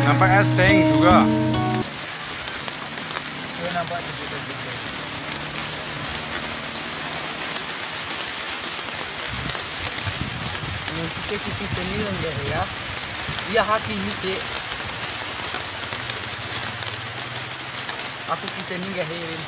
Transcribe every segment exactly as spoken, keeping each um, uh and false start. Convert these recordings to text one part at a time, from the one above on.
Nampak es tank juga. Iya, nampak sedikit-sedikit. Ini kita, kita ni lagi ya. Iya, haki ini, Cik. Aku kita ni nggak herin.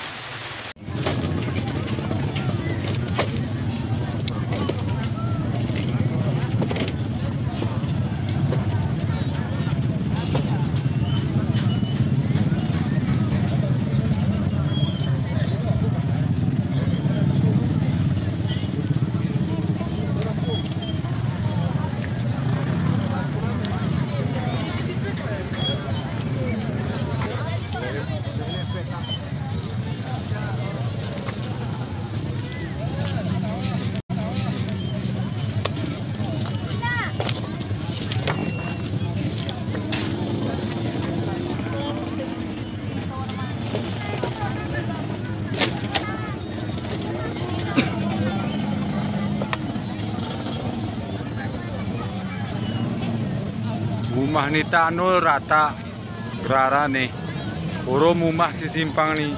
Umah ni tano rata, rara ne. Oro mumah si simpang ni.